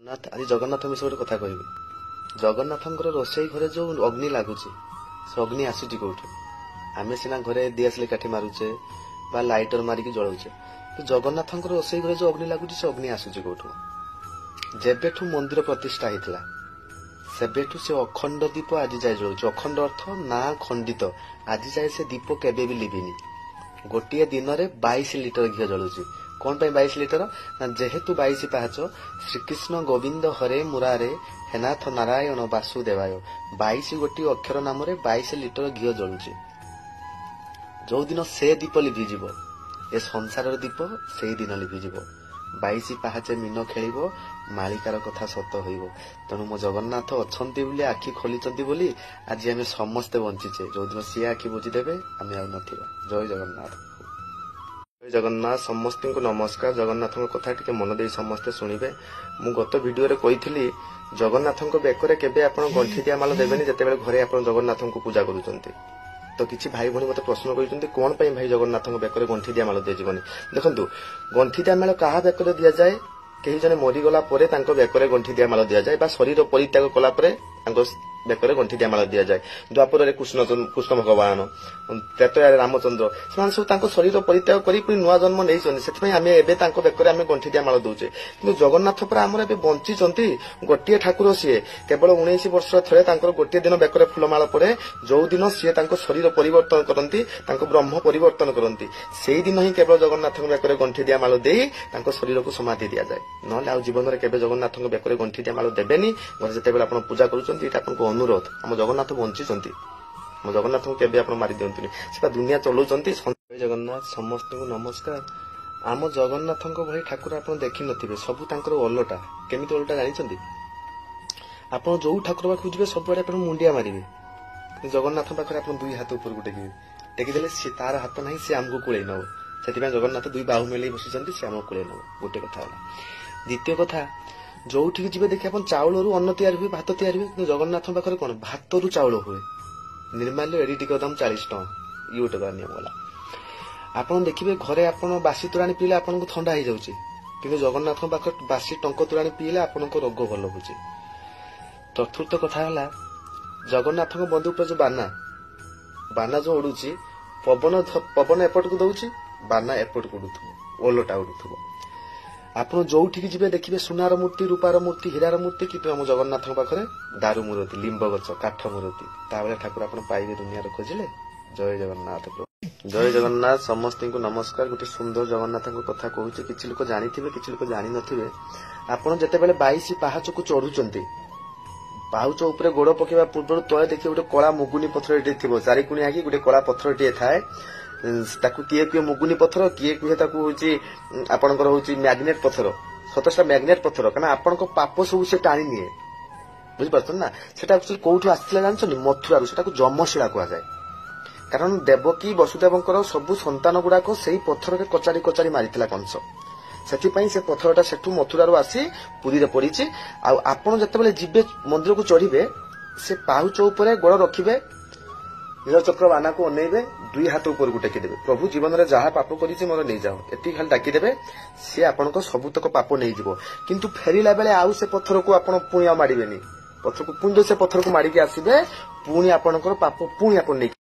ଜଗନ୍ନାଥ, ଆଜି ଜଗନ୍ନାଥ ବିଷୟରେ ଗୋଟେ କଥା କହିବି। ଜଗନ୍ନାଥଙ୍କର ରୋଷେଇ ଘରେ ଯୋଉ ଅଗ୍ନି ଲାଗୁଛି, ସେ ଅଗ୍ନି ଆସୁଛି କୋଉଠୁ? ଆମେ ସିନା ଘରେ ଦିଆସିଲି କାଠି ମାରୁଛେ ବା ଲାଇଟର ମାରିକି ଜଳଉଛେ, କିନ୍ତୁ ଜଗନ୍ନାଥଙ୍କର ରୋଷେଇ ଘରେ ଯୋଉ ଅଗ୍ନି ଲାଗୁଛି, ସେ ଅଗ୍ନି ଆସୁଛି କୋଉଠୁ? ଯେବେଠୁ ମନ୍ଦିର ପ୍ରତିଷ୍ଠା ହେଇଥିଲା, ସେବେଠୁ ସେ ଅଖଣ୍ଡ ଦୀପ ଆଜି ଯାଏ ଜଳୁଛି। ଅଖଣ୍ଡ ଅର୍ଥ ନା ଖଣ୍ଡିତ। ଆଜି ଯାଏ ସେ ଦୀପ କେବେ ବି ଲିଭିନି। ଗୋଟିଏ ଦିନରେ 22 ଲିଟର ଘିଅ ଜଳୁଛି। କଣ ପାଇଁ 22 ଲିଟର? ନା ଯେହେତୁ 22 ପାହାଚ, ଶ୍ରୀକୃଷ୍ଣ ଗୋବିନ୍ଦ ହରେ ମୁରାରେ ହେନାଥ ନାରାୟଣ ବାସୁଦେବାୟ, 22 ଗୋଟି ଅକ୍ଷର ନାମରେ 22 ଲିଟର ଘିଅ ଜଳୁଛି। ଯୋଉଦିନ ସେ ଦୀପ ଲିଭିଯିବ, ଏ ସଂସାରର ଦୀପ ସେଇ ଦିନ ଲିଭିଯିବ। 22 ପାହାଚେ ମୀନ ଖେଳିବ, ମାଳିକାର କଥା ସତ ହୋଇବ। ତେଣୁ ମୋ ଜଗନ୍ନାଥ ଅଛନ୍ତି ବୋଲି, ଆଖି ଖୋଲିଛନ୍ତି ବୋଲି ଆଜି ଆମେ ସମସ୍ତେ ବଞ୍ଚିଛେ। ଯୋଉଦିନ ସିଏ ଆଖି ବୁଜିଦେବେ, ଆମେ ଆଉ ନଥିବା। ଜୟ ଜଗନ୍ନାଥ। ଜୟ ଜଗନ୍ନାଥ, ସମସ୍ତଙ୍କୁ ନମସ୍କାର। ଜଗନ୍ନାଥଙ୍କ କଥା ଟିକେ ମନ ଦେଇ ସମସ୍ତେ ଶୁଣିବେ। ମୁଁ ଗତ ଭିଡିଓରେ କହିଥିଲି, ଜଗନ୍ନାଥଙ୍କ ବେକରେ କେବେ ଆପଣ ଗଣ୍ଠି ଦିଆ ମାଳ ଦେବେନି, ଯେତେବେଳେ ଘରେ ଆପଣ ଜଗନ୍ନାଥଙ୍କୁ ପୂଜା କରୁଛନ୍ତି। ତ କିଛି ଭାଇ ଭଉଣୀ ମତେ ପ୍ରଶ୍ନ କରିଛନ୍ତି, କଣ ପାଇଁ ଭାଇ ଜଗନ୍ନାଥଙ୍କ ବେକରେ ଗଣ୍ଠି ଦିଆ ମାଳ ଦିଆଯିବନି? ଦେଖନ୍ତୁ, ଗଣ୍ଠି ଦିଆ ମାଳ କାହା ବେକରେ ଦିଆଯାଏ? କେହି ଜଣେ ମରିଗଲା ପରେ ତାଙ୍କ ବେକରେ ଗଣ୍ଠି ଦିଆ ମାଳ ଦିଆଯାଏ, ବା ଶରୀର ପରିତ୍ୟାଗ କଲା ପରେ ତାଙ୍କ ବେକରେ ଗଣ୍ଠି ଦିଆ ମାଳ ଦିଆଯାଏ। ଦ୍ୱାପରରେ କୃଷ୍ଣ ଭଗବାନ, ତ୍ରେତୟାରେ ରାମଚନ୍ଦ୍ର, ସେମାନେ ସବୁ ତାଙ୍କ ଶରୀର ପରିତ୍ୟାଗ କରି ପୁଣି ନୂଆ ଜନ୍ମ ନେଇଛନ୍ତି। ସେଥିପାଇଁ ଆମେ ଏବେ ତାଙ୍କ ବେକରେ ଆମେ ଗଣ୍ଠି ଦିଆ ମାଳ ଦଉଛେ। କିନ୍ତୁ ଜଗନ୍ନାଥ ପରା ଆମର ଏବେ ବଞ୍ଚିଛନ୍ତି। ଗୋଟିଏ ଠାକୁର ସିଏ, କେବଳ 19 ବର୍ଷ ଥରେ ତାଙ୍କର ଗୋଟିଏ ଦିନ ବେକରେ ଫୁଲମାଳ ପଡେ, ଯୋଉ ଦିନ ସିଏ ତାଙ୍କ ଶରୀର ପରିବର୍ତ୍ତନ କରନ୍ତି, ତାଙ୍କ ବ୍ରହ୍ମ ପରିବର୍ତ୍ତନ କରନ୍ତି। ସେଇ ଦିନ ହିଁ କେବଳ ଜଗନ୍ନାଥଙ୍କ ବେକରେ ଗଣ୍ଠି ଦିଆ ମାଳ ଦେଇ ତାଙ୍କ ଶରୀରକୁ ସମାଧି ଦିଆଯାଏ। ନହେଲେ ଆଉ ଜୀବନରେ କେବେ ଜଗନ୍ନାଥଙ୍କ ବେକରେ ଗଣ୍ଠି ଦିଆ ମାଳ ଦେବେନି ଘରେ ଯେତେବେଳେ ଆପଣ ପୂଜା କରୁଛନ୍ତି। ଏଇଟା ଆପଣଙ୍କୁ ଅନୁରୋଧ। ଆମ ଜଗନ୍ନାଥ ବଞ୍ଚିଛନ୍ତି। ଆମ ଜଗନ୍ନାଥଙ୍କୁ କେବେ ଆପଣ ମାରି ଦିଅନ୍ତୁନି। ସେ ପା ଦୁନିଆ ଚଲାଉଛନ୍ତି। ଜୟ ଜଗନ୍ନାଥ, ସମସ୍ତଙ୍କୁ ନମସ୍କାର। ଆମ ଜଗନ୍ନାଥଙ୍କ ଭଳି ଠାକୁର ଆପଣ ଦେଖିନଥିବେ। ସବୁ ତାଙ୍କର ଓଲଟା। କେମିତି ଓଲଟା ଜାଣିଛନ୍ତି? ଆପଣ ଯୋଉ ଠାକୁର ପାଖକୁ ଯିବେ, ସବୁଆଡେ ଆପଣ ମୁଣ୍ଡିଆ ମାରିବେ, କିନ୍ତୁ ଜଗନ୍ନାଥଙ୍କ ପାଖରେ ଆପଣ ଦୁଇ ହାତ ଉପରକୁ ଟେକିବେ। ଟେକିଦେଲେ ସେ ତାର ହାତ ନାହିଁ, ସେ ଆମକୁ କୋଳେଇ ନବ। ସେଥିପାଇଁ ଜଗନ୍ନାଥ ଦୁଇ ବାହୁ ମେଲେଇ ବସିଛନ୍ତି, ସେ ଆମକୁ କୋଳେଇ ନବ। ଗୋଟେ କଥା ହେଲା। ଦ୍ୱିତୀୟ କଥା, ଯୋଉଠିକି ଯିବେ ଦେଖି ଆପଣ ଚାଉଳରୁ ଅନ୍ନ ତିଆରି ହୁଏ, ଭାତ ତିଆରି ହୁଏ, କିନ୍ତୁ ଜଗନ୍ନାଥଙ୍କ ପାଖରେ କଣ ଭାତରୁ ଚାଉଳ ହୁଏ। ନିର୍ମାଲ୍ୟ ଏଡିଟିକ ଦାମ 40 ଟଙ୍କା। ଇଏ ଗୋଟେ ନିୟମ ଗଲା। ଆପଣ ଦେଖିବେ, ଘରେ ଆପଣ ବାସି ତୋରାଣି ପିଇଲେ ଆପଣଙ୍କୁ ଥଣ୍ଡା ହେଇଯାଉଛି, କିନ୍ତୁ ଜଗନ୍ନାଥଙ୍କ ପାଖରେ ବାସି ଟଙ୍କ ତୋରାଣି ପିଇଲେ ଆପଣଙ୍କ ରୋଗ ଭଲ ହଉଛି। ଚତୁର୍ଥ କଥା ହେଲା, ଜଗନ୍ନାଥଙ୍କ ମନ୍ଦିର ଉପରେ ଯୋଉ ବାନା ଯୋଉ ଉଡୁଛି, ପବନ ଏପଟକୁ ଦଉଛି, ବାନା ଏପଟକୁ ଉଡୁଥିବ, ଓଲଟା ଉଡୁଥିବ। ଆପଣ ଯୋଉଠିକି ଯିବେ ଦେଖିବେ ସୁନାର ମୂର୍ତ୍ତି, ରୂପାର ମୂର୍ତ୍ତି, ହୀରାର ମୂର୍ତ୍ତି, କିନ୍ତୁ ଆମ ଜଗନ୍ନାଥଙ୍କ ପାଖରେ ଦାରୁ ମୂର୍ତ୍ତି, ଲିମ୍ବ ଗଛ, କାଠ ମୂର୍ତ୍ତି। ତା ଭଳିଆ ଠାକୁର ଆପଣ ପାଇବେ ଦୁନିଆରେ ଖୋଜିଲେ? ଜୟ ଜଗନ୍ନାଥ ପ୍ରଭୁ। ଜୟ ଜଗନ୍ନାଥ, ସମସ୍ତଙ୍କୁ ନମସ୍କାର। ଗୋଟେ ସୁନ୍ଦର ଜଗନ୍ନାଥଙ୍କ କଥା କହୁଛି। କିଛି ଲୋକ ଜାଣିଥିବେ, କିଛି ଲୋକ ଜାଣିନଥିବେ। ଆପଣ ଯେତେବେଳେ 22 ପାହାଚକୁ ଚଢୁଛନ୍ତି, ପାହାଚ ଉପରେ ଗୋଡ ପକେଇବା ପୂର୍ବରୁ ତଳେ ଦେଖିବେ ଗୋଟେ କଳା ମୁଗୁନି ପଥରଟିଏ ଥିବ। ଚାରିକୁଣିଆ ହେଇକି ଗୋଟେ କଳା ପଥରଟିଏ ଥାଏ। ତାକୁ କିଏ କୁହେ ମୁଗୁନି ପଥର, କିଏ କୁହେ ତାକୁ ହଉଛି ଆପଣଙ୍କର ହଉଛି ମ୍ୟାଗ୍ନେଟ ପଥର। ସତ, ସେଟା ମ୍ୟାଗ୍ନେଟ ପଥର, କାରଣ ଆପଣଙ୍କ ପାପ ସବୁ ସେ ଟାଣି ନିଏ। ବୁଝିପାରୁଛନ୍ତି ନା? ସେଟା ଆକ୍ଚୁଆଲି କୋଉଠୁ ଆସିଥିଲା ଜାଣିଛନ୍ତି? ମଥୁରାରୁ। ସେଟାକୁ ଯମଶିଳା କୁହାଯାଏ, କାରଣ ଦେବକୀ ବସୁଦେବଙ୍କର ସବୁ ସନ୍ତାନ ଗୁଡାକ ସେଇ ପଥରରେ କଚାଡି କଚାଡି ମାରିଥିଲା କଂସ। ସେଥିପାଇଁ ସେ ପଥରଟା ସେଠୁ ମଥୁରାରୁ ଆସି ପୁରୀରେ ପଡିଛି। ଆଉ ଆପଣ ଯେତେବେଳେ ଯିବେ, ମନ୍ଦିରକୁ ଚଢିବେ, ସେ ପାହୁଚ ଉପରେ ଗୋଡ ରଖିବେ, ନୀଳଚକ୍ର ବାନାକୁ ଅନେଇବେ, ଦୁଇ ହାତ ଉପରକୁ ଟେକିଦେବେ, "ପ୍ରଭୁ, ଜୀବନରେ ଯାହା ପାପ କରିଛି ମୋର ନେଇଯାଅ", ଏତିକି ଖାଲି ଡାକିଦେବେ। ସିଏ ଆପଣଙ୍କ ସବୁତକ ପାପ ନେଇଯିବ। କିନ୍ତୁ ଫେରିଲା ବେଳେ ଆଉ ସେ ପଥରକୁ ଆପଣ ପୁଣି ଆଉ ମାଡିବେନି ପଥରକୁ। ପୁଣି ଯଦି ସେ ପଥରକୁ ମାଡିକି ଆସିବେ, ପୁଣି ଆପଣଙ୍କର ପାପ ପୁଣି ଆପଣ ନେଇକି